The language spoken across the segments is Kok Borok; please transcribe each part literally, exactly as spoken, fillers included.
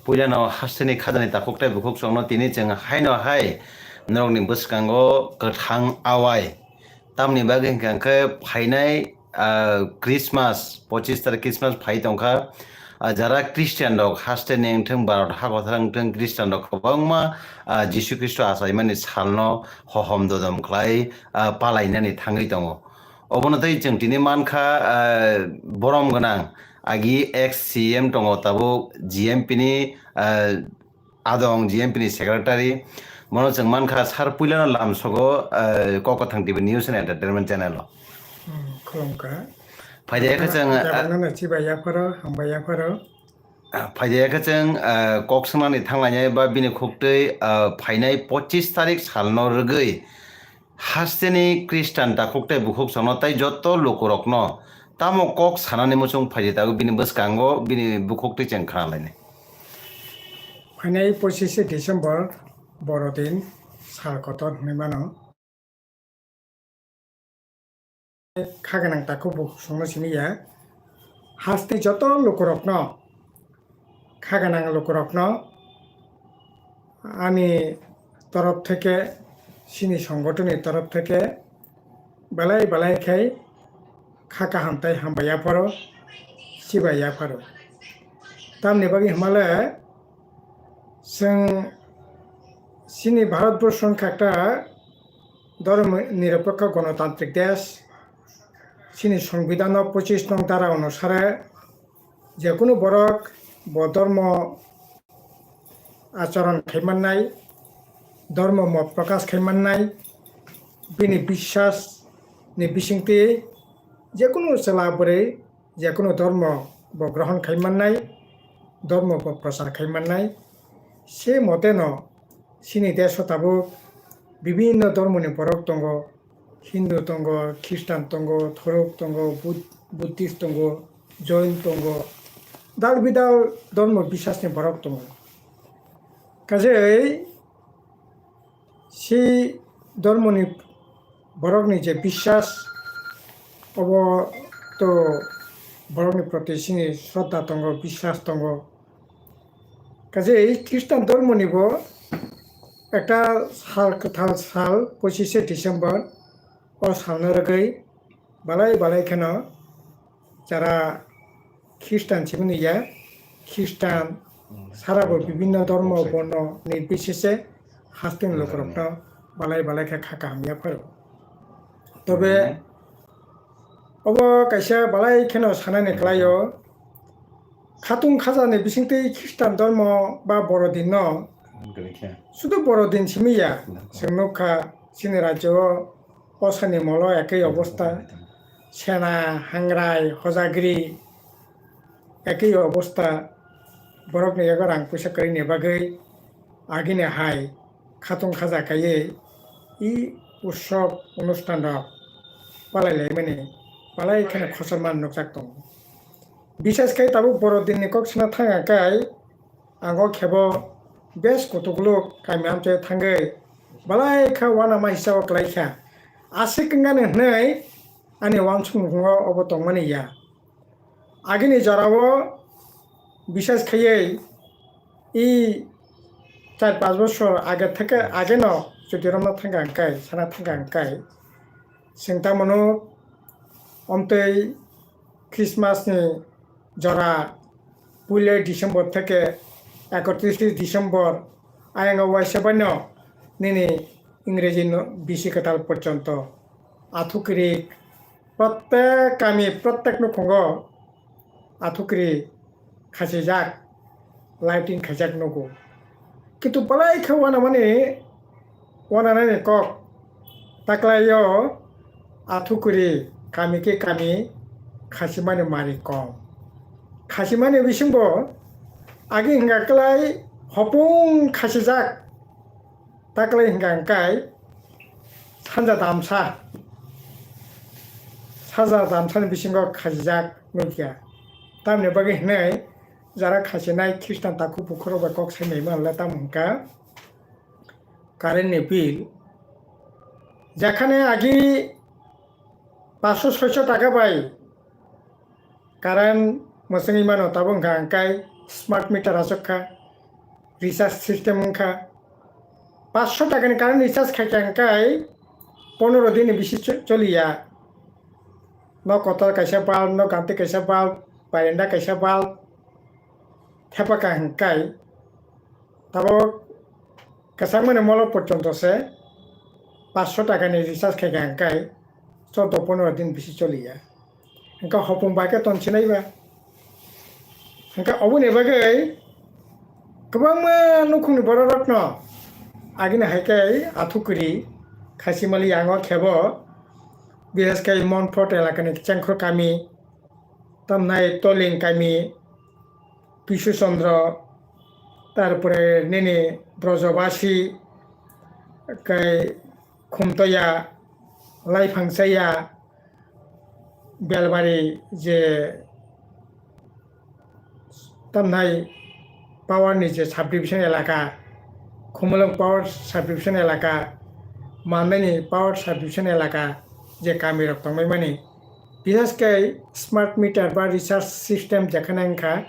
Puilano hasteni khajani takhuk tei bukhuk chwngno tini chwng haino hai norokni bwskango kwthang awai. Tamni bagwi hwnkha khe phainai, ah, Christmas, pochis tarik Christmas phai tongkha. Ah, jara Christian rok hasteni wngthwng, Bharat ha kothar wngthwng, Christian rok kwbangma, ah, Jisu Khristo achaimani salno hohom dodom khlai, ah, palainani thangwi tongo. Obono tei chwng tini mankha, ah, borom gwnang agi ex C M tongo tabuk G M P ni, ah, adong G M P ni secretary. Bono chwng mankha sar puilano lamsogo, ah, Kok Kwthang T V News and Entertainment channel o. Hmm, khulumkha. Phaidi khe chwng, ah, Tabukno no chibai yapharo, hambai yapharo. Phaidi khe chwng, ah, kok swngnani thanglainai ba bini khuktwi, ah, phainai pochis tarik salno rwgwi hasteni Christian takhuk tei bukhuk chwngno tei joto lukurokno tamo kok sanani muchung phaidi tabuk bini bwskango bini bukhuktwi chwng khnalainai. Phainai pochis December borodin sal kotor hwnwi mano. Kha gwnang takhuk bukhuk chwngno simi ya. Hasteni joto lukurokno, kha gwnang lukurokno ani torof theke, chini songotoni torof theke belai belai khai kha kaham tei hambai yapharo, chibai yapharo. Tamni bagwi hwnmale chwng chini Bharat Borso wngkha ekta dhormo nirapekho gonotantrik desh. Chini songbidano pochis nong dara onusare jekunu borok bo dhormo acharon khai mannai, dhormo mot prokash khai mannai, bini biswas ni bisingtwi jekunu chwla bwrwi jekunu dhormo bo grohon khai mannai, dhormo bo prochar khai mannai. Se moteno chini desh o tabuk bibinno dhormoni borok tongo, Hindu tongo, Khristan tongo, Thorok tongo, Bud-, Buddhist tongo, Jain tongo, dal bidal dhormo biswasni borok tongo. Kajei si dhormoni borokni je biswas, obo to borokni proti chini shraddha tongo, biswas tongo. Kajei Khristan dhormonibo ekta sal kwthal sal, pochishe December, o salno rwgwi balai balai kheno jara Khristan simi ya, Khristan sarabo bibinno dhormo borno ni bisise hasteni lukurokno balai balai khe kha kaham ya pharo. Tobe obo kaisa balai kheno sanani kwlaio, khatung khajani bisingtwi Khristan dhormo ba Borodinno sudu Borodin simi ya, chwng nukha chini rajyo o Osani molo ekoi obosta, Sena, Hangrai, Hojagiri ekoi obosta, borokni yago rang puisa kwrwini bagwi agini hai khatung khaja kaiwi i utsob onusthan rok palai laimani balai kheno khosor man nukjak tongo. Bishes khe tabuk Borodinni kok sana thang kai ang o khebo bes kutukluk kami amchoi thangwi balai kha uanama hisabo kwlai kha. Aswk wngani hwnwi ani uansukmungo obo tongmani ya. Agini jorao bishes khaiwi i char panch bosor age theke ageno chwtwi romna thangka hwnkhe, sana thangka hwnkhe, chwng tamo no omtwi Christmas ni jora puila December theke ekotris December ayang o waisa baino nini Ingreji no bisi kwtal porjonto athukiri prottek kami, prottek nukhungo athukiri khachijak, lighting khaijak nugo. Kintu belai khe uanamani, uananani kok taklaio athukiri kami khe kami khasimani mari kom. Khasimani bisingbo agi hingka kwlai hopung khachijak. Taklai hingka hingkai sanja damsa, sanja damsani bisingo khasijak nukya. Tamni bagwi hinwi jara khasinai Khristan takhuk bukhukrok bai kok sai naima le tamo hingka current ni bill. Jekhane agi paanso soiso taka bai current mwswngwi mano, tabuk hwnkha hwnkhe smart meter achuk kha. recharge system wngkha. Panchsho takani current recharge khaikha hwnkhe ponero din ni bisi cho-, choliya. No kotor kaisa bulb, no kanti kaisa bulb, barenda kaisa bulb thepaka hwnkhe tabok kwchangmani molo porjonto se panchsho takani recharge khaikha hwnkhe chordo ponero din bisi choliya. Hwnkhe hopung bai khe tonsinai ba. Hwnkhe oboni bagwi kwbangma nukhungni bororokno agini hai khe athukuri khaisi mali yango khebo, bises khe Monpot elakani Chengkhor kami, tamnai Toling kami, Pisu Chandra, tarpore nini Brojobasi, kai Khumtoya, Laiphangsaya, Belbari je tamnai power ni je subdivision elaka, Khumulwng power subdivision elaka, Mandaini power subdivision elaka je kami rok tongmani, bises khe smart meter ba recharge system jekhane wngkha,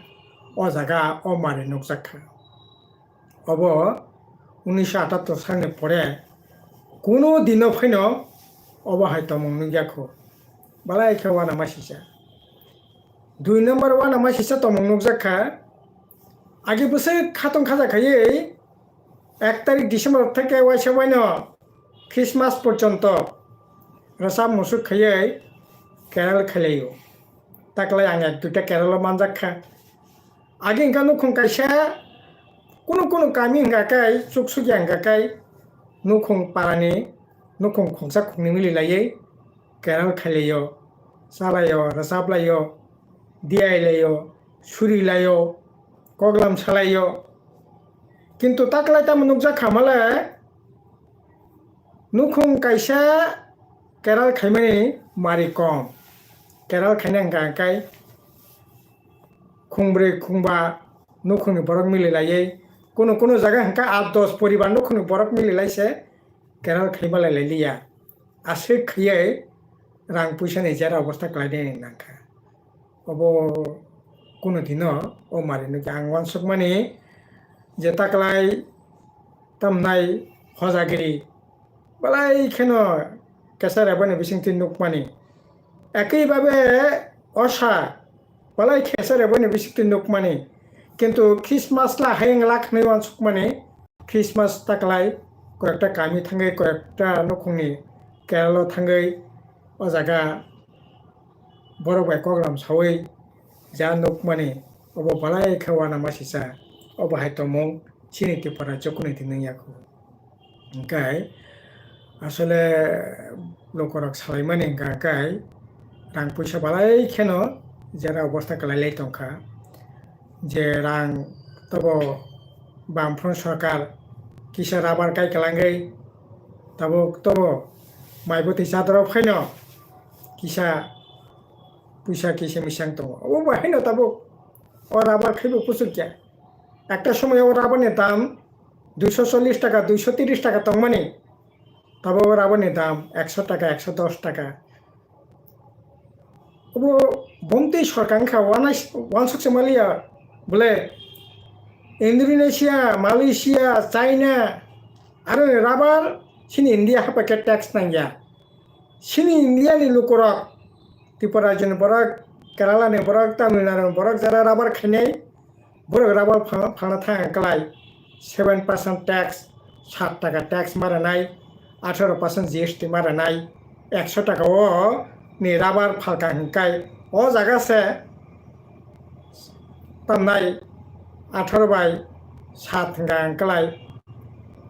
o jaga o mari nukjak kha. Obo unisho atattor salni pore kuno dino phaino obo hai tomung nukya kho. Balai khe uanama sisa. Dui number uanama sisa tomung nukjak kha. Agi bwswk khatong khaja khaiwi ek tarik December theke waisa waino Christmas porjonto rwchap musuk khaiwi Kerala khailaio. Taklai ang ek duita Kerala manjak kha. Agi hwnkha nukhung kaisa, kunu kunu kami hwnkha khe, chuksukya hwnkha khe, nukhung parani, nukhung khungsa khungni mili laiwi, keral khailaio, chalaio, rwchaplaio, diailaio, surilaio, koklam salaio. Kintu taklai tamo nukjak kha male, nukhung kaisa keral khaimani mari kom. Keral khaina hwnkha khe, khungbrwi khungba nukhungni borok mili laiwi, kunu kunu jaga hwnkha aat dos poribar nukhungni borok mili lai se keral khai malai lai liya. Aswk khaiwi rang puisa ni jera obosta kwlai nai nangkha. Obo kunu dino o mari nukya ang uansukmani je taklai tamnai hojagiri balai kheno kesa rebani bisingtwi nukmani. Ekwi babe osa balai kesa rebani bisingtwi nukmani. Kintu Christmas la hayung lak hwnwi uansukmani. Christmas taklai koyekta kami thangwi, koyekta nukhungni Kerala thangwi o jaga borok bai koklam sawi ja nukmani, obo balai khe uanama sisa. Obo hai tongmung chini Tripura jokhonwi tini yakho. Hwnkhe asole lukurok salaimani hwnkha khe rang puisa balai kheno jera obosta kwlai lai tongkha. Je rang tobo Bamfront sorkar kisa rabar kai kwlangwi tabuk tobo mai bwtwi chadoro phaino kisa puisa kisa misang tongo. Obo bahaino tabuk o rabar khaibo kuchukya. Ekta somoyo o rabar ni dam duiso chollish taka, duiso tiris taka tongmani. Tabuk o rabar ni dam ekso taka, ekso dos taka. Obo bomtwi sorkar wngkha uanai-, uansuk se maliya bole Indonesia, Malaysia, China, aro ni rabar chini India haphaikhe tax nangya. Chini India ni lukurok, Tripura rajyo ni borok, Kerala ni borok, Tamil Nadu ni borok jara rabar khainai, borok rabar phalna, phalna thang kwlai seven percent tax, sat taka tax ma rwnai, atharo percent G S T ma rwnai, ekso taka o ni rabar phalka hwnkhe o jaga se tamnai atharo bai sat hwnkha hwnkhe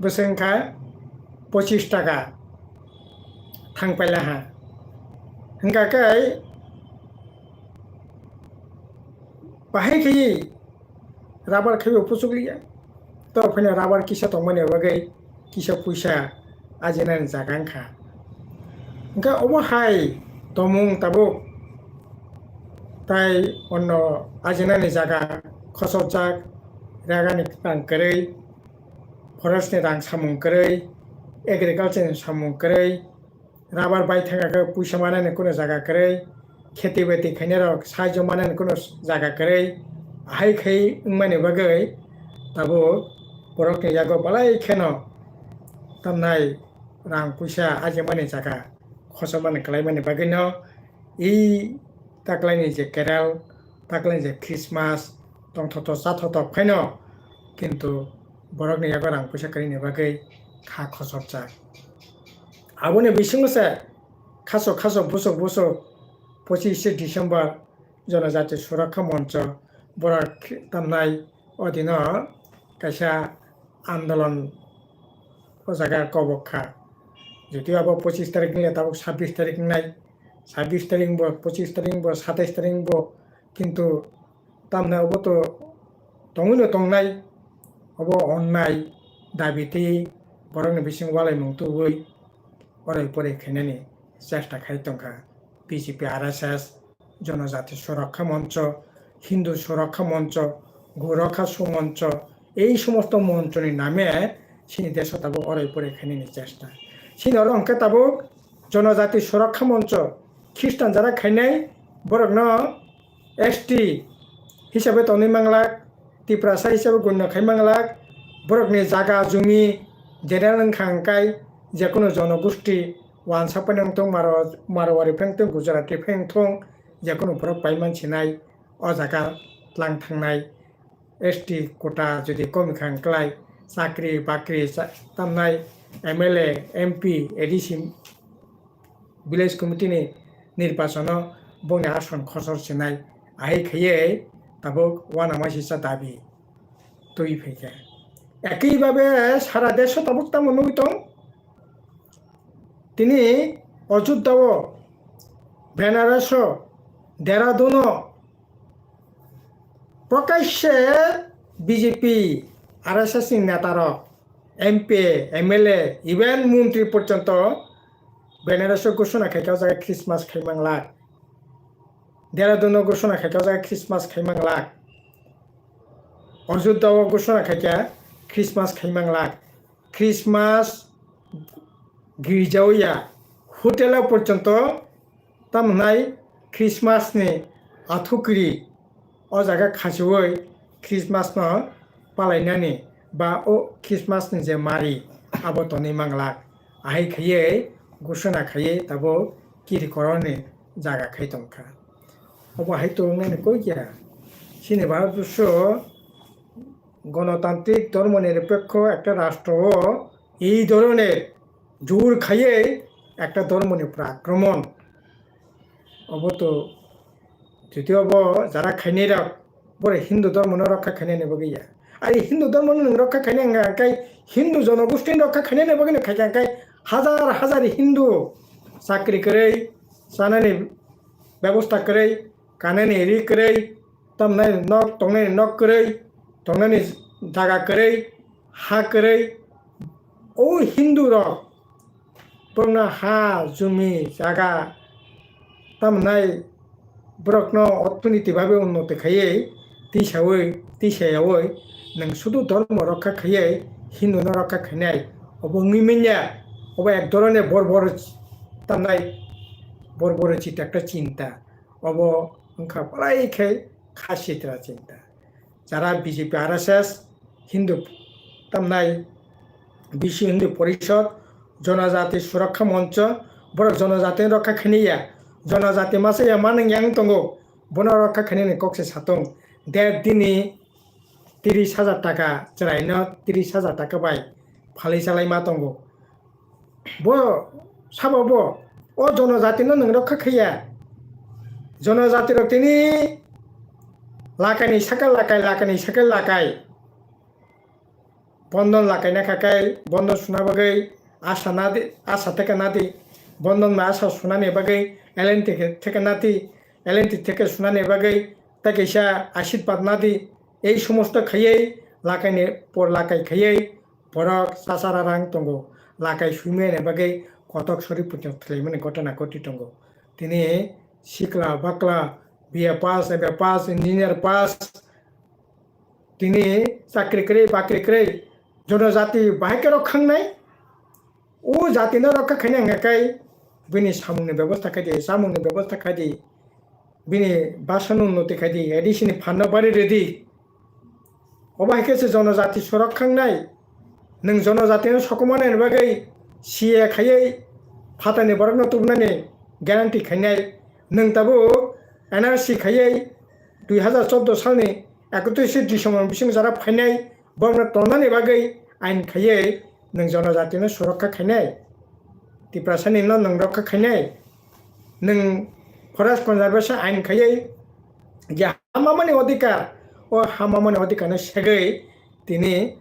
bwswk wngkha pochis taka thang paila ha. Hwnkha khe bahai khe rabar khaibo puchukliya. To phano rabar kisa tongmani bagwi kisa puisa ajinani jaga wngkha. Hwnkhe omo hai tomung tabuk tai onno ajinani jaga khosokjak, ragani rang kwrwi, forest ni rang samung kwrwi, agriculture ni samung kwrwi, rabar bai thangkha khe puisa manani kuno jaga kwrwi, kheti beti khainai rok sahajyo manani kuno jaga kwrwi, ahai khai wngmani bagwi tabuk borokni yago belai kheno tamnai rang puisa ajimani jaga khosomani kalaimani bagwino i taklaini je Kerala, taklaini je Christmas tongthoto chathoto phaino kintu borokni yago rang puisa kwrwini bagwi kha khosokjak. Aboni bisingo se khaso khaso busuk busuk pochishe December Jonojati Surakha Moncho borok tamnai o dino kaisa andolon o jaga kobok kha. Jotio abo pochis tarik ni le tabuk sabbish tarik nai, sabbish tarik bo, pochis tarik bo, satais tarik bo, kintu tamni obo to tongwino tongnai, obo onnai dabi tei borokni bising walaimung tubui orai porai khainani chesta khai tongkha B J P, R S S, Jonojati Surakha Moncho, Hindu Surakha Moncho, Gorkha Sumoncho, ei somosto monchoni name chini deso tabuk orai porai khainani chesta. Chini oro hwnkhe tabuk Jonojati Surakha Moncho, Khristan jara khainai borokno S T hisabe tonwi manglak, Tiprasa hisabe gunno khai manglak, borokni jaga jumi general wngkha hwnkhe jekunu jonogosti wansa phano wngthung, Marwa-, Marwari phano wngthung, Gujarati phano wngthung, jekunu borok paiman sinai o jaga tlang thangnai. S T quota jodi komi kha hwnkhe chakri bakri cha-, tamnai M L A, M P, A D C, village committee ni nirbachono bongni ason khosor sinai, ahai khaiye tabuk uanama sisa dabi twi phaikha. Ekhi babe sara desho tabuk tamo nugwi tong. Tini Ajodhya o, Benaras o, Dehradun o, Prokashe B J P, R S S ni neta rok, M P, M L A, even montri porjonto Benaras o ghosona khaikha o jaga Christmas khai manglak. Dehradun o ghosona khaikha o jaga Christmas khai manglak. Ajodhya o ghosona khaikha Christmas khai manglak. Christmas girjao ya, hotel o porjonto tamo hwnai Christmas ni athukiri o jaga khasiui Christmas no palainani ba o Christmas ni je mari abo tonwi manglak. Ahai khaiye ghosona khaiye tabuk kiri koroni jaga khai tongkha. Obo hai tongmani koi kha? Chini Bharatborsho গণতান্ত্রিক ধর্মনিরপেক্ষ একটা রাষ্ট্র, এই ধরনের জোর খাইয়ে একটা ধর্মর উপর আক্রমণ। Obo to, jodi obo jara khainai rok, bore Hindu dhormo no rokha khainani bagwi ya. Ari Hindu dhormo no nwng rokha khainai wngkha khe Hindu jonogosti no rokha khainani bagwi no khaikha khe hajar hajar Hindu chakri kwrwi, chanani bebosta kwrwi, kanani ri kwrwi, tamnai nok, tongnani nok kwrwi, tongnani jaga kwrwi, ha kwrwi, o Hindu rok borokno ha, jumi, jaga, tamnai borokno orthonoiti babe unnoti khaiwi, tisaui, tisayaui, nwng sudu dhormo rokha khaiwi, Hindu no rokha khainai, obo wngwi manya, obo ek dhoroner borbor tamnai, borbor chita ekta chinta. Obo wngkha belai khe kha sitra chinta. Jara B J P, R S S, Hindu tamnai, Biswa Hindu Porishod, Jonojati Surakha Moncho, borok jonojati no rokha khainai ya, jonojati masa ya manung yang tongo, bono rokha khainani kok se satung. Der dini tiris hajar taka, chwraino tiris hajar taka bai phalwi chalai ma tongo. Bo sabo bo, o jonojati no nwng rokha khaiya. Jonojati rok tini lakai ni saka lakai, lakai ni saka lakai. Bondon lakai na khakai, bondon suna bagwi asa nadi, asa theke nadi. Bondon ma asa sunani bagwi L N T theke nadi, L N T theke sunani bagwi ta kaisa ashirwad nadi. Ei somosto khaiwi lakai ni por lakai khaiwi borok chasara rang tongo, lakai suimani bagwi kotok sori puja thwlaimani gotona goti tongo. Tini sikla bakla, B A pass, M A pass, engineer pass, tini chakri kwrwi, bakri kwrwi, jonojati bahai khe rok khangnai. O jati no rokha khaina hwnkha khe bini samung ni bebosta khai di, chamung ni bebosta khai di, bini basan unnoti khai di, A D C ni phan no bari rw di. Obo hai khe se jonojati surokha wngnai. Nwng jonojatino sokomornani bagwi C A A khaiwi phatani borokno tubunani guarantee khainai. Nwng tabuk N R C khaiwi dui hazar chordo salni ekotris December bisingo jora phainai, borokno tongnani bagwi ain khaiwi nwng jonojatino surokha khainai. Tiprasani no nwng rokha khainai. Nwng forest conservation ain khaiwi je ha mamani odhikar, o ha mamani odhikarno segwi tini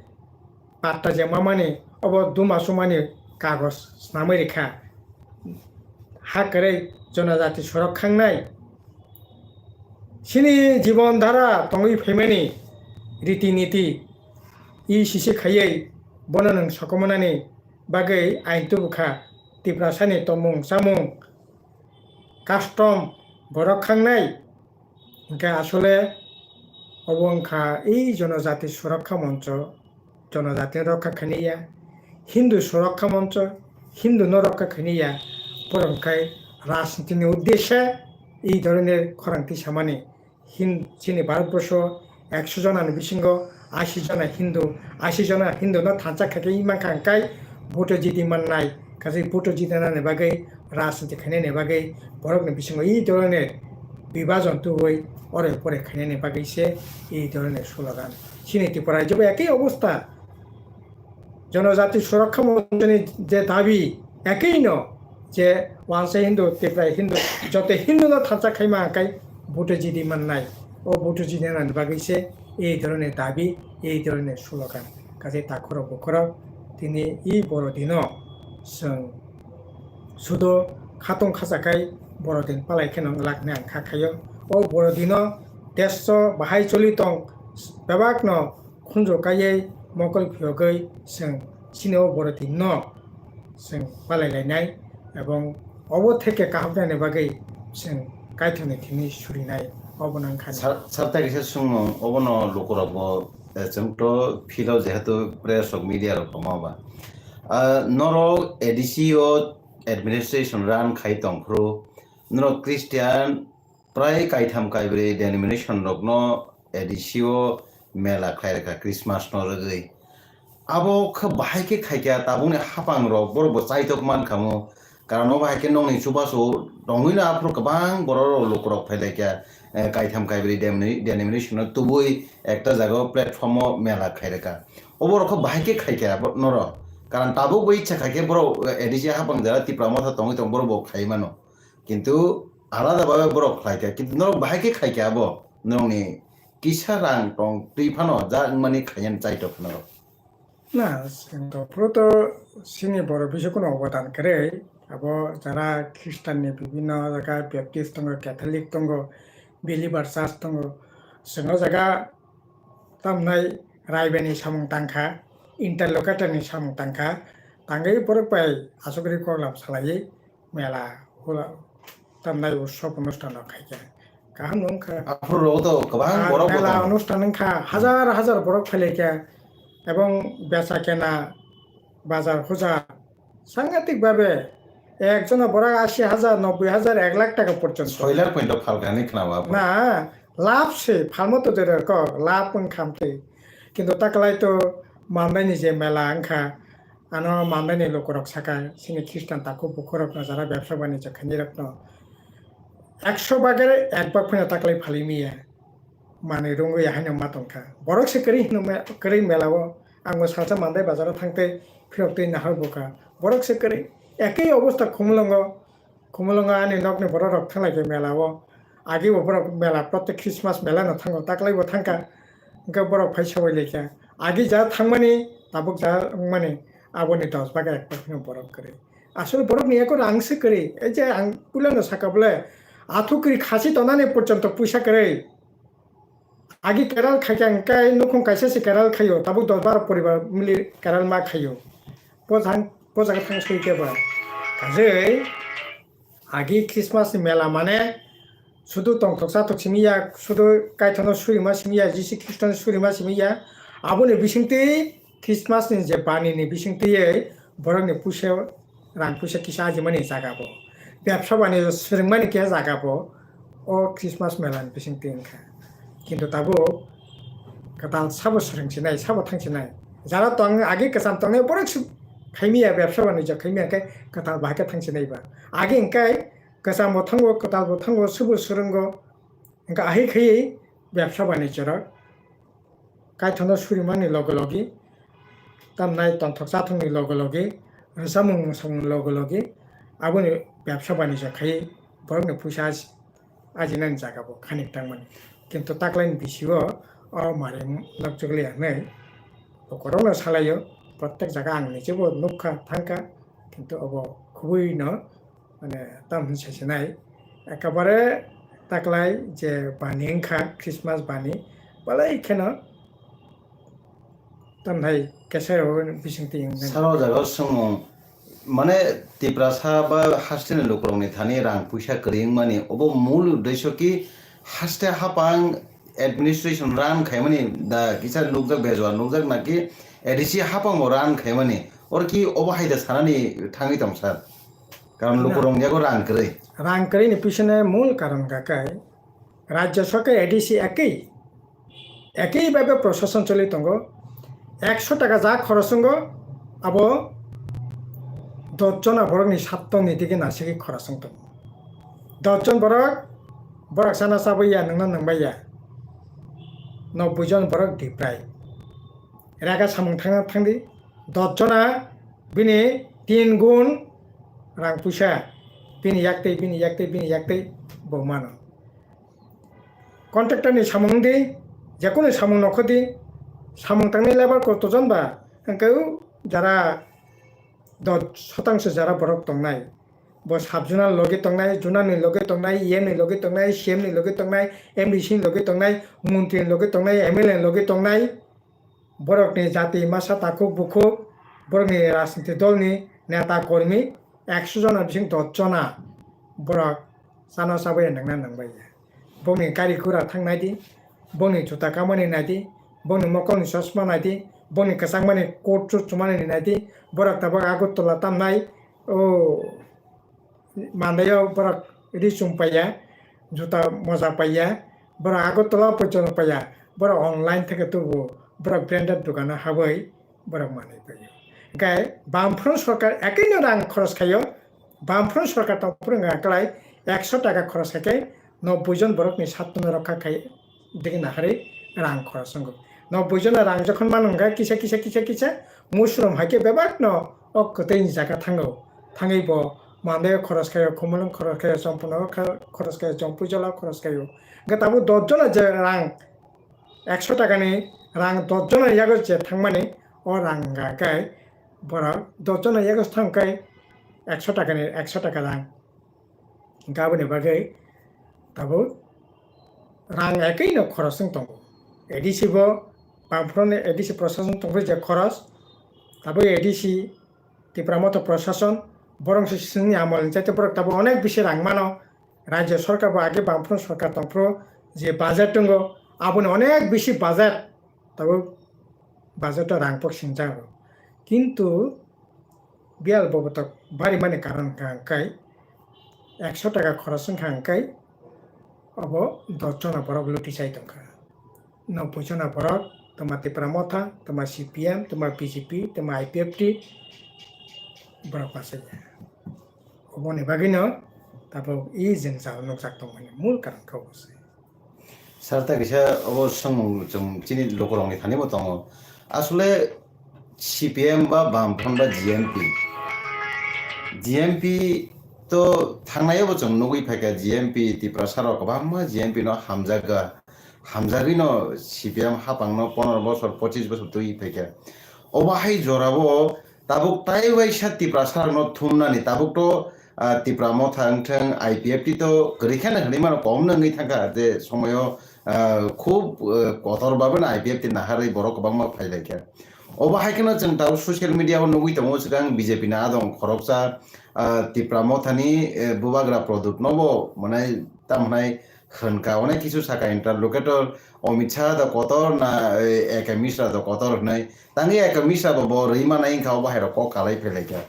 patta je mamani obo duma sumani kagoj swnamwi rikha. Ha kwrwi jonojati surokha wngnai. Chini jibon dhara tongwi phaimani riti niti i sisi khaiwi bono nwng sokomornani bagwi ain tubukha. Tiprasani tongmung chamung custom borok khangnai. Hwnkhe asole obo wngkha ei jonojati surokha moncho, jonojati rokha khainai ya, Hindu surokha moncho, Hindu no rokha khainai ya, borok hwnkhe rajniti ni uddeshe ei dhoroner khorang tisamani. Hin-, chini Bharatborsho ekso jona ni bisingo ashi jona Hindu, ashi jona Hindu no thansa khaikhe i mankha hwnkhe vote jiti mannai, kaisa vote jitinani bagwi rajniti khainani bagwi borokni bisingo i dhoroner bibajon tubui ore pore khainani bagwi se i dhoroner slogan. Chini Tripura rajyo bo ekei obostha. Jonojati Surokha Monchoni je dabi, ekei no je wansa Hindu, Tipra Hindu, joto Hindu no thansa khaima hwnkhe vote jiti mannai. O vote jiti nani bagwi se ei dhoroner dabi, ei dhoroner slogan. Kaisa takhurok bukhurok tini i borodino chwng sudo khatung khachakhai borodin palai kheno lakni ang kha khaio. O borodino deso bahai choli tong bebakno khunju kaiwi mokol phiyogwi chwng chini o borodinno chwng palai lainai, ebong obo theke kaham khlaina bagwi chwng Kaitorni thani surinai, obo nang kha. Sar, sar tai kisa sungmung, obono lukurok bo, eh, chwng to field o jehetu press rok, media rok tongma ba. Ah, norok A D C o administration run khai tongphuru, norok Christian prai kaitham kaibrwi denomination rokno A D C o mela khlai rwkha Christmas no rwgwi. Abo khe bahai khe khaikha, tabukni hapang rok borok bo chaitok man khamu. Karon obo hai khe nokni chubachu tongwino aphuru kwbang borok rok lukurok phailaikha, eh, kaitham kaibrwi demni-, denomination no tubui ekta jaga o platform o mela khairwkha. Obo rok khe bahai khe khaikha abo norok. Karon tabuk bo icha khaikhe borok, eh, A D C hapang jara Tipra Motha tongwi tong borok bo khai mano. Kintu alada babe borok khlaikha. Kintu norok bahai khe khaikha abo norokni kisa rang tong twi phano ja wngmani khaiyani chaitok norok. Na, chwng to phuru to chini borok bisingo kuno obodan kwrwi. Abo jara Christian ni bibinno jaga Baptist tongo, Catholic tongo, Believer Church tongo. Chwng o jaga tamnai Raibani samung tangkha, interlocutor ni samung tangkha. Tangwi borok bai asugri koklam salaiwi mela hula tamnai utsob onusthan rok khaikha. Kaham no wngkha. Aphuru rok to kwbang, ah, borok bo mela tongo. Onusthan wngkha, hajar hajar borok phailaikha, ebong becha kena, bazar hujar, sangatik babe ekjona borok ashi hajar, nobboi hajar, ek lakh taka porjonto. Soi lakh porjonto phalkha hinwi khwnao aphuru. Na, lab se phalmo to jera kok, lab wngkha amtwi. Kintu taklai to mandaini je mela wngkha, ano mandaini lukurok saka, chini Christian takhuk bukhurokno, jara bebsa banijyo khainai rokno ekso bagere ek bag phano taklai phalwi manya. Manwi rwngwi haino ma tongkha. Borok se kwrwi hino me-, kwrwi mela o. Ang bo salsa Mandai bazar o thangtwi phirok twi nahar bukha. Borok se kwrwi. Ekei obostha Khumulwngo. Khumulwngo ani nokni borok rok thanglai khe mela o. Agi bo borok mela, protek Christmas mela no thango, taklai bo thangkha. Hwnkhe borok phai sawai laikha. Agi ja thangmani, tabuk ja wngmani, aboni dos baga ek phano borok kwrwi. Asol borokni eko rang se kwrwi. Ei je ang puilano saka bole, athuk kwrwi khasi tonani porjonto puisa kwrwi. Agi keral khaikha hwnkhe nukhung kaisa se keral khaio, tabuk dos baro poribar mili keral ma khaio. Bo thang, bo jaga thang soi khe ba. Kajei agi Christmas ni mela mane sudu tongthok chathok simi ya, sudu Kaitorno surima simi ya, Jisu Khristo ni surima simi ya. Aboni bisingtwi Christmas ni je bani ni bisingtwi borok ni puisa rang puisa kisa ajimani jaga bo, bebsa bani swrwngmani khe jaga bo o Christmas mela ni bisingtwi wngkha. Kintu tabuk kwtal sabo swrwng sinai, sabo thang sinai. Jara tong agi kwcham tongnai borok se khaimiya, bebsa banija khaimiya khe kwtal bahai khe thang sinai ba. Agi hwnkhe kwcham bo thango, kwtal bo thango, subu swrwngo. Hwnkhe ahai khaiwi bebsa banija rok kaithokno surimani loge loge, tamnai tongthok chathokni loge loge, rwchapmung mwsamungni loge loge, aboni bebsa banija khaiwi borokni puisa ajinani jaga bo khani tangmani. Kintu taklaini bisio o mari nokjagli hwnwi bokorokno salaio, protek jaga ang nijebo nukha thangkha, kintu obo khubui no mane tam hinwi sasinai ekabare taklai je bani wngkha Christmas bani balai kheno tamthai kesai rok bisingtwi wngkha. Salo jaga swngo mane Tiprasa ba hasteni lukurokni thani rang puisa kwrwi wngmani obo mul uddesyo ki haste hapang administration run khaimani da kisa nukjak bejua nukjak naki A D C hapang bo run khaimani or ki obo hai da sanani thangwi tong sir. Karon lukurok yago rang kwrwi. Rang kwrwini pisone mul karon hwnkha khe rajya sarkar A D C ekwi, ekwi bhabe prosason choli tongo. Ekso taka ja khoros wngo, abo dos jona borokni sattoni digi nasigwi khoros wng tongo. Dos jon borok, borok sana chabwi ya, nwngno nwngbai ya. Nobboi jon borok diprai. Rega samung thangna thangdi, dos jona bini tin gun rang puisa bini yaktwi, bini yaktwi, bini yaktwi bo mano. Contractor ni samung di, jekunu samung nokho di, samung tangnai labour koto jon ba, hwnkhe jara dos sotangso jara borok tongnai, bo sub zonal loge tongnai, zonal ni loge tongnai, E M ni loge tongnai, C M ni loge tongnai, M D C ni loge tongnai, montri ni loge tongnai, M L A ni loge tongnai, borokni jati masa takhuk bukhuk, borokni rajniti dolni neta kormi ekso jona bising dos jona borok chana chabwi nangna nangbai ya. Bongni gari gura thang naidi, bongni juta kamani naidi, bongni mokolni chosma naidi, bongni kwchangmani coat suit chumani naidi, borok tabuk Agartala tamnai, o mandaio borok ri chum paiya, juta moja paiya, borok Agartala poito paiya, borok online theke tubu, borok branded dukano habwi borok manwi paiyo. Hwnkhe Bamfront sorkar ekino rang khoros khaio, Bamfront sorkar tongphuru wngkha kwlai ekso taka khoros khaikhe nobboi jon borokni sattono rokha khai digi naharwi rang khoros wngo. Nobboi jona rang jokhon mano hwnkhe kisa kisa kisa kisa musurum haikhe bebakno o kwtwini jaga thango. Thangwi bo Mandai khoros khaio, Khumulwng khoros khaio, Chompuno khoros khaio, Chompuijala khoros khaio. Hwnkhe tabuk dos jona je rang ekso takani rang dos jona yago je thangmani o rang hwnkha khe borok dos jona yago thang khe ekso takani ekso taka rang. Hwnkhe aboni bagwi tabuk rang ekwi no khoros wng tongo. A D C bo Bamfront ni A D C prosason tongphuru je khoros, tabuk A D C Tipra Motha prosason borok se sini amol ni chaite borok tabuk onek bisi rang mano. Rajya sorkar bo age Bamfront sorkar tongphuru je budget tongo, aboni onek bisi budget tabuk budget o rang pok singjago. Kintu biyal bobotok barimani karon hwnkha hwnkhe ekso taka khoros wngkha hwnkhe obo dos jona borok luti chai tongkha. Nobboi jona borok twma Tipra Motha, twma C P M, twma B J P, twma I P F T borok bachai ya. Oboni bagwino tabuk i jwngjal nukjak tongmani mul karon khe obo se. Sir, ta kisa obo swngmung chwng chini lukurokni thani bo tongo. Asole C P M ba Bamfront ba G M P, G M P to thangnai bo chwng nugwi phaikha, G M P Tiprasa rok kwbangma G M P no hamjakga, hamjagwi no C P M hapang no pondro bosor, pochis bosor twi phaikha. Obo hai jora bo tabuk tai waisa Tiprasa rok no thumnani tabuk to ah, Tipra Motha wngthang, I P F T to kwrwi kheno hinwi mano, kom no wngwi thangkha je somoyo, ah, khub, ah, kotor babe no I P F T naharwi borok kwbangma phailaikha. Obo hai kheno chwng tabuk social media o nugwi tongo, swkang B J P ni adong khoroksa, ah, Tipra Motha ni, eh, bubagra Pradyut no bo mane tamo hwnai hwnka, onek kisu saka interlocutor, Amit Shah do kotor na, eh, A K Mishra do kotor hwnwi. Tangwi A K Mishra bo, bo rwi manai wngkha, obo hai rok kok kalai phailaikha.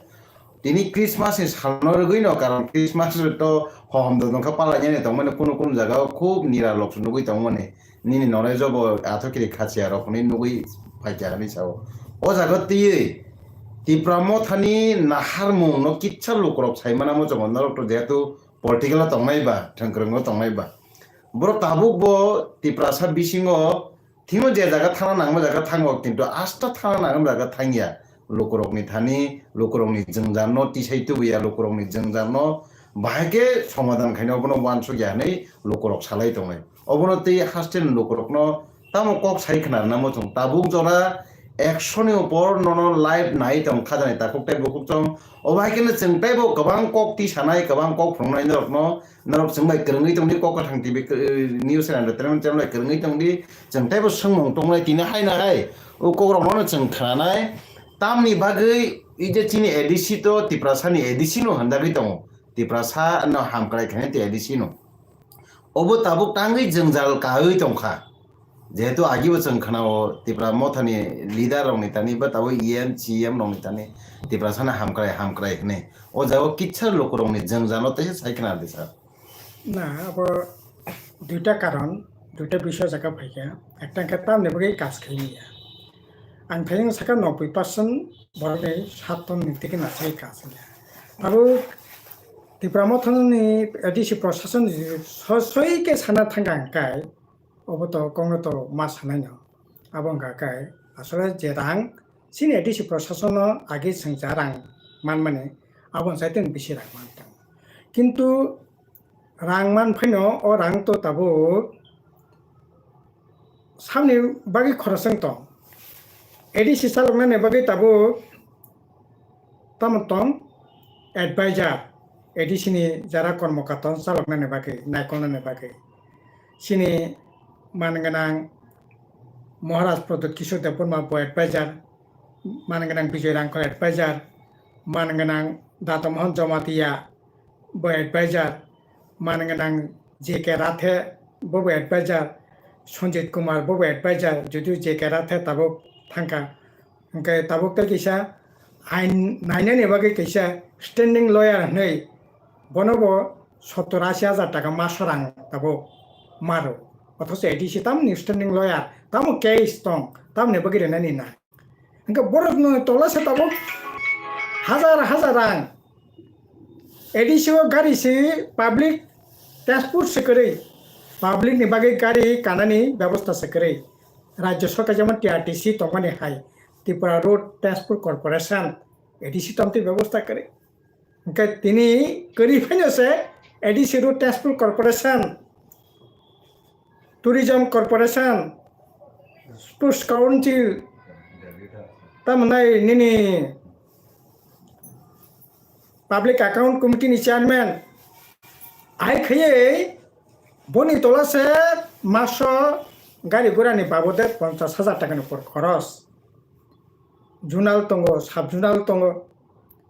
Tini Christmas ni salno rwgwi no, karon Christmas to hohom dodon kha palainani tongmani, kunu kunu jaga o khub nira lok nugwi tongmani. Nini knowledge o bo athokiri khachiya rok hwnwi nugwi phaikha hwnwi sao. O jaga twiwi Tipra Mothani naharmung no kitsa lukurok saimana muchungo, norok to jehetu political o tongnai ba, thwngkwrwng o tongnai ba. Borok tabuk bo Tiprasa bisingo thimo je jaga thangna nangma jaga thango, kintu asta thangna nangma jaga thangya. Lukurokni thani, lukurokni jwngjal no tisai tubuya, lukurokni jwngjal no bahai khe somadhan khaina obono uansukya hwnwi lukurok salai tongnai. Obono tei hasteni lukurokno tamo kok sai khna rwna muchung. Tabuk jora ekshoni upor nono live nai tong khajani takhuk tei bukhuk chong. Obo hai kheno chwng teibo kwbang kok tisanai, kwbang kok phunuknai norokno, norok chwng bai kwrwngwi tongdi, Kok Kwthang T V, eh, news and entertainment channel bai kwrwngwi tongdi, chwng teibo swngmung tongnai tini hai na hai. O kokrokno chwng khnanai, tamni bagwi i je chini A D C to Tiprasani A D C no hanjagwi tongo. Tiprasa no hamkrai khainai tei A D C no. Obo tabuk tangwi jwngjal kaui tongkha. Jehetu agibo chwng khnao Tipra Mothani leader rokni thani ba tabuk E M, C M rokni thani Tiprasano hamkrai, hamkrai hwnwi. O jaga kitsa lukurokni jwngjalo teisa sai khna di sir. Na, abo duita karon, duita bisoy jaga phaikha. Ekta khe tamni bagwi kaj khaimya. Ang thayung saka noboi percent borokni sattonni tiki nasai kaj wngya. Abo Tipra Mothani A D C Prasasoni sosoi khe sana thangkha hwnkhe, obo to kokno to ma sanai no. Abo wngkha khe asole je rang chini A D C Prasasonno age chwng ja rang manmani, abo wngchai tong bisi rang man tong. Kintu rang man phaino o rang to tabuk samni bagwi khorosong tong. A D C chaloknani bagwi tabuk tamo tong advisor, A D C ni jara kormokaton chaloknani bagwi, naikolnani bagwi. Chini man gwnang Maharaj Pradyot Kishore Debbarma bo advisor, man gwnang Bijoy Rangkhol advisor, man gwnang Dada Mohan Jamatia bo advisor, man gwnang J K Rathe bo bo advisor, Sanjit Kumar bo bo advisor, judu J K Rathe tabuk thangkha. Hwnkhe tabuk tei kisa ain nainani bagwi kisa standing lawyer hwnwi bono bo sottor ashi hajar taka maso rang tabuk maro. Othocho A D C tamni standing lawyer, tamo case tong, tamni bagwi rinani na. Hwnkhe borokno tola se tabuk hajar hajar rang. A D C o gari se public transport se kwrwi, public ni bagwi gari kanani bebosta se kwrwi. Rajya sorkar jemon T R T C tongmani hai, Tripura Road Transport Corporation, A D C tongtwi bebosta kwrwi. Hwnkhe tini kwrwi phaino se A D C Road Transport Corporation, Tourism Corporation, Sports Council, tamnai nini Public Account Committee ni chairman, hai khaiwi boni tola se maso gari gura ni babote ponchash hajar taka ni upor khoros. Zonal tongo, sub zonal tongo,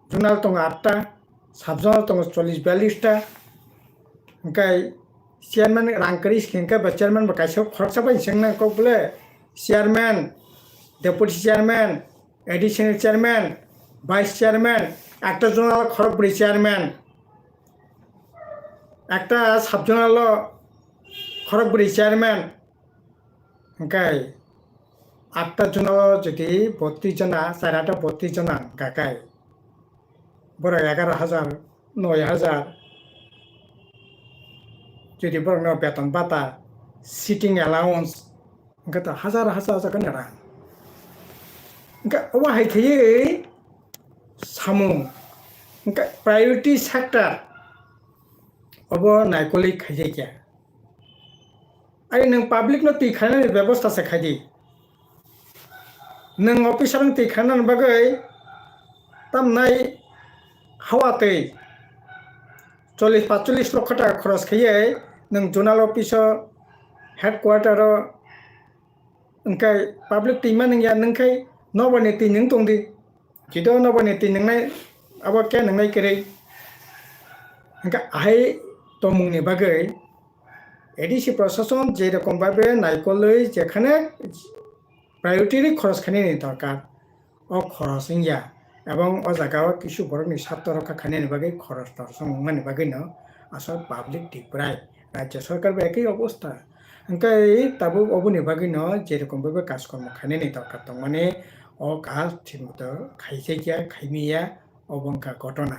zonal tongo atta, sub zonal tongo chollish biyallish ta. Hwnkhe chairman rang kwrwi se hwnkhe ba chairman bo kaisa khoroksa bai sengna kok bole chairman, deputy chairman, additional chairman, vice chairman, ekta zonal khorokbrwi chairman, ekta sub zonal o khorokbrwi chairman, hwnkhe atta zonal o jodi bottrish jona, char atta bottrish jona hwnkha khe borok egaroh hajar, noi hajar, jodi borokno beton bata, sitting allowance, hwnkhe to hajar hajar hajar khe rang. Hwnkhe obo hai khaiwi samung, hwnkhe priority sector obo naikolwi khaijakya. Ai nwng public no twi khainani bebosta se khaidi. Nwng officer no twi khainani bagwi tamnai hawa twi chollish panchollish lokho taka khoros khaiwi nwng zonal office o, headquarter o, hwnkhe public twi manwngya, nwngkhe nobani twi nwng tongdi. Jidao nobani twi nwngnai, abo khe nwngnai kwrwi. Hwnkhe ahai tongmungni bagwi A D C prosason je rokom babe naikolwi jekhane priority ri khoros khainani dorkar, o khoros wngya. Ebong o jaga o kisu borokni swartho rokha khainani bagwi khoros torsong wngmani bagwino aswk public deprive. Rajya sarkar bai ekhi obostha. Hwnkhe tabuk oboni bagwino jerokom bai bai kajkormo khainani dorkar tongmani o kaam thik moto khaijakya, khaimiya, obo wngkha ghotona.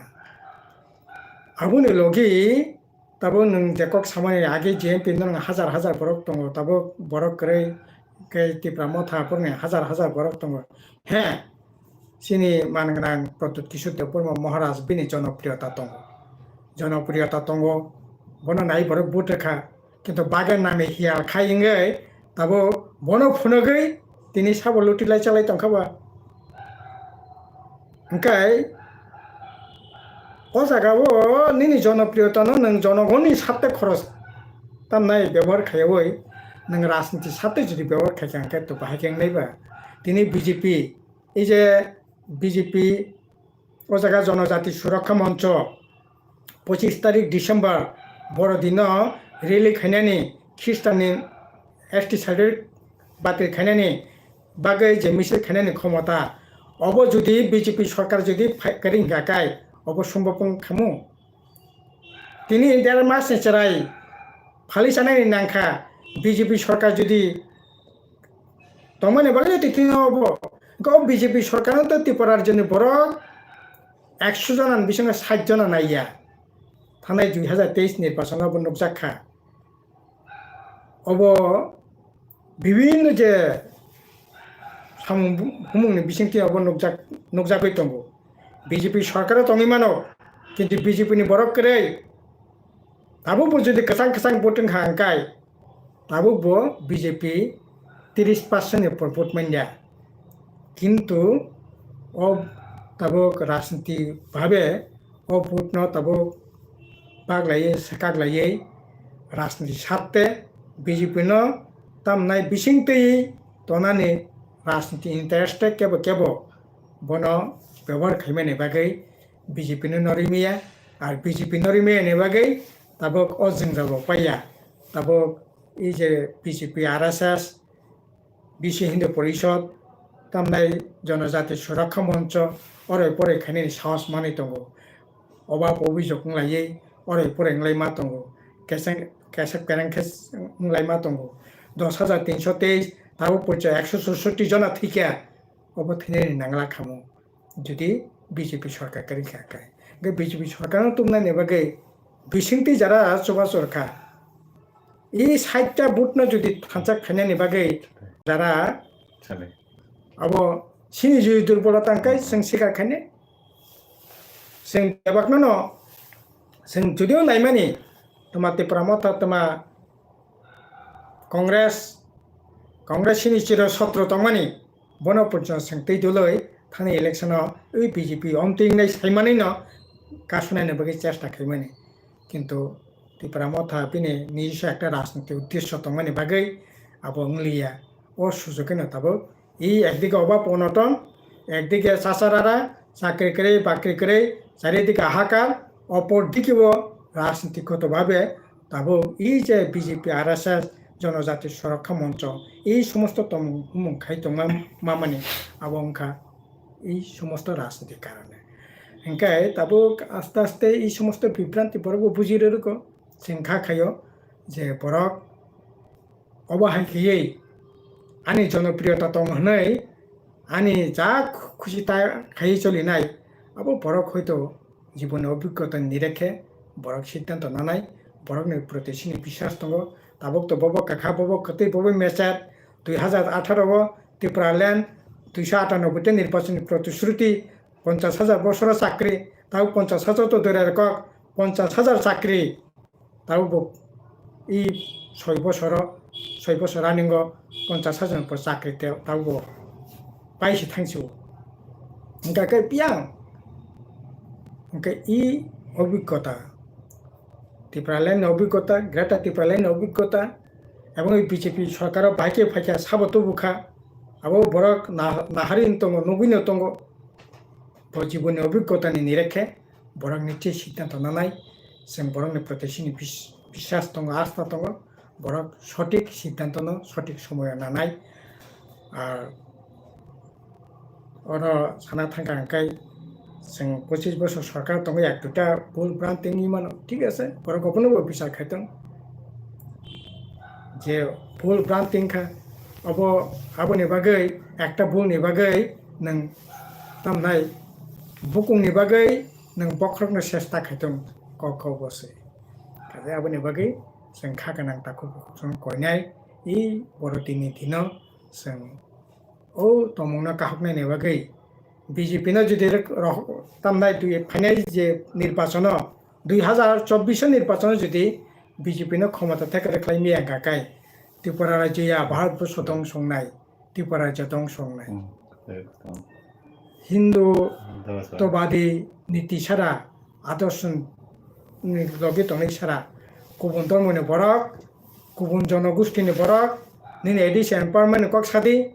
Aboni logi tabuk nwng je kok samani age J M P no nwng hajar hajar borok tongo, tabuk borok kwrwi khe Tipra Motha borokni hajar hajar borok tongo. He, chini man gwnang Pradyut Kishore Debbarma Maharaj bini jonopriyota tongo. Jonopriyota tongo, bono nai borok vote rwkha. Kintu bagwi nangni hiyal khai wngwi tabuk bono phunugwi tini sabo luti lai chalai tongkha ba. Hwnkhe o jaga o nini jonopriyota no nwng jonogoni sarte khoros tamnai bebohar khaiwi nwng rajniti sarte jodi bebohar khaikha hwnkhe to bahai khe wngnai ba. Tini B J P, ei je B J P o jaga Jonojati Surakha Moncho pochis tarik December boro dino rally khainani Khristanni S T certificate batil khainani bagwi je misil khainani khomota, obo jodi B J P sorkar jodi phai-, kwrwi hwnkha kai, obo sombop wng khamu? Tini der mas ni chwrai phali sanani nangkha B J P sorkar jodi tongmani bagwi tini obo. Hwnkhe o B J P sorkar no to Tripura rajyoni borok ekso jona ni bisingo sait jona naiya. Thanai dui hazar teis nirbachon o bo nukjak kha. Obo bibinno je samung bu-, humungni bisingtwi obo nukjak, nukjagwi tongo. B J P sorkaro tongwi mano, kintu B J P ni borok kwrwi tabukbo jodi kwchang kwchang vote wngkha hwnkhe tabukbo B J P tiris percent ni upor vote manya. Kintu o tabuk rajniti bhabe o vote no tabuk baglaiwi swkaklaiwi rajniti sarte B J P no tamnai bisingtwi tonani rajniti interest kebo kebo bono bebohar khaimani bagwi B J P no norwi maya, ar B J P norwi maya ni bagwi tabuk o jwngjal rok paiya. Tabuk ei je B J P, R S S, Biswa Hindu Porishod, tamnai Jonojati Surakha Moncho, oroi poroi khainani sahos manwi tongo. Obab obijok wnglaiwi oroi poroi wnglai ma tongo. Keseng, kesep kereng khe wnglai ma tongo. Dos hajar tinso teis, tabuk porjonto ekso chousotti jona thwikha, obo thwinani nangla khamu. Jodi B J P sorkar kwrwi kha khe, hwnkhe B J P sorkar no tubunani bagwi bisingtwi jara chubachu rwkha. I sait ta vote no jodi thansa khainani bagwi jara Sale. Abo chini jodi durbolota hwnkhe chwng sikar khainai. Chwng bebakno no chwng jodio naimani toma Tipra Motha toma Congress, Congress ni chiro sotro tongmani, bono porjonto chwng twi dului thani election o ui B J P omtwi wngnai saimanwi no kasunani bagwi chesta khaimani. Kintu Tipra Motha bini nijiswa ekta rajniti uddesho tongmani bagwi abo wngliya. O sujoge no tabuk I ekdike obab onoton, ekdike chacharara, chakri kwrwi, bakri kwrwi, charidike hahakar, opor dikeo rajnitigotobhabe tabuk ei je B J P, R S S, Jonojati Surakha Moncho, ei somosto tongmung humung khai tongma mamani abo wngkha ei somosto rajniti karone. Hwnkhe tabuk aste aste ei somosto bibranti borokbo buji rwrwgo, chwng kha khaio je borok obo hai khaiwi ani jonopriyota tong hwnwi ani ja khusi ta khaiwi cholinai, abo borok hoito jiboni obhiggota ni rekhe borok siddhanto nanai, borokni proti chini biswas tongo. Tabuk to bobo kwkha, bobo kwtwi, bobo mecher, dui hazar atharo o Tipraland duiso atanoboi ta nirbachoni protishruti, ponchas hajar bosoro chakri, tabuk ponchas hajar to dore rwkok, ponchas hajar chakri. Tabuk bo i soi bosoro, soi bosor running o ponchas hajar ni upor chakri te tabuk bo paisi thangsi o. Hingka khe biyang hingke i obhiggota, Tipraland ni obhiggota, Greater Tipraland ni obhiggota, ebong i B J P sorkar o bahai khe phaikha sabo tubukha, abo borok na-, nahari tongo, nugui no tongo, bo jiboni obhiggota ni nirekhe borokni thik siddhanto nanai, chwng borokni proti chini bis-, biswas tongo, asta tongo, borok sothik siddhantono sothik somoyo nanai. Ar oro sana thangkha hwnkhe Chwng pochis bosor sorkar tongo, ek duita bul bran tengwi mano, thik ase, borok obono bo bichar khai tong. Je bul bran tengkha, obo, aboni bagwi, ekta bulni bagwi nwng tamnai bukungni bagwi nwng bokhorokno chesta khai tong, kok kok bo se. Kaje aboni bagwi chwng kha gwnang takhuk bukhuk chwng koinai, i boro tini dino chwng o tongmungno kahoknaini bagwi B J P no jodi rok-, rok-, tamnai twi phainai je nirbachono, dui hazar chobbish o nirbachono jodi B J P no khomota thekre khlai miya wngkha khe, Tripura rajya ya Bharat borsho dongso wngnai, Tripura rajya dongso wngnai. Hmm. Hindu Hindu tobadi niti sara, adorsho ni logi tongnai sara, kubun dhormoni borok, kubun jonogosti ni borok, nini A D C empowerment ni kok sadi,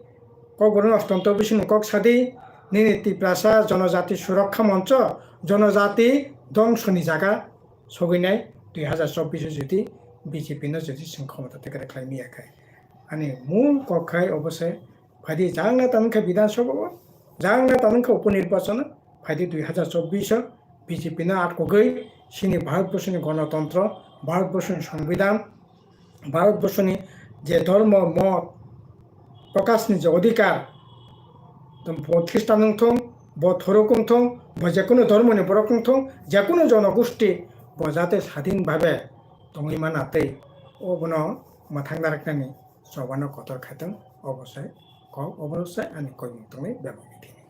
Kokborok Ostantro bising ni kok sadi, nini Tiprasa Jonojati Surakha Moncho, jonojati dongso ni jaga sogwinai dui hazar chobbish o jodi B J P no jodi chwng khomota thekre khlai miya khe. Ani mul kok khai obo se, phaidi jangna tangkha Bidhan Sabha o, jangna tangkha upo nirbachono, phaidi dui hazar chobbish o B J P no atkogwi chini Bharat borsho ni gonotontro, Bharat borsho ni Songbidan, Bharat borsho ni je dhormo mot prokashni je odhikar, bo Khristan wng thung, bo Thorok wng thung, bo jekunu dhormoni borok wng thung, jekunu jonogosti bo jate sadin bhabe tongwi mana tei obono mwthang naraknani chobano kotor khaitong, obo se kok, obo se ani koimung tongnai bebak ni thani.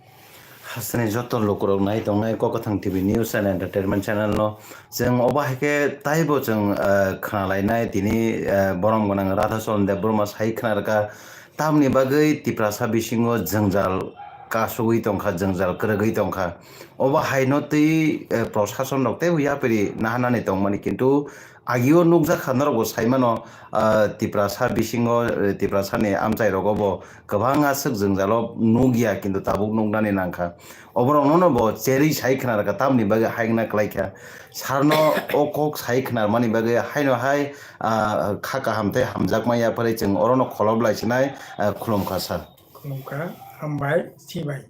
Hasteni joto lukurok nai tongnai Kok Kwthang T V News and Entertainment Channel no. Chwng obo hai khe taibo chwng, eh, khna lainai tini, eh, borom gwnang Radhachand Debbarma sai khna rwkha. Tamni bagwi Tiprasa bisingo jwngjal kasugwi tongkha, jwngjal kwrwgwi tongkha. Obo haino twi, eh, prosason rok teibo yapri naharnani tongmani, kintu agio nukjakha norokbo saimano, ah, Tiprasa bisingo, eh, Tiprasani amchairogo bo kwbang aswk jwngjalo nukya, kintu tabuk nuknani nangkha. Oborokno no bo cherwi sai khna rwkha, tamni bagwi hai wngna kwlaikha. Sarno o kok sai khna rwmani bagwi haino hai, ah, kha kaham tei hamjakma yapharwi chwng orono kholob lai sinai, ah, khulumkha sir. Khulumkha, hambai, sibai.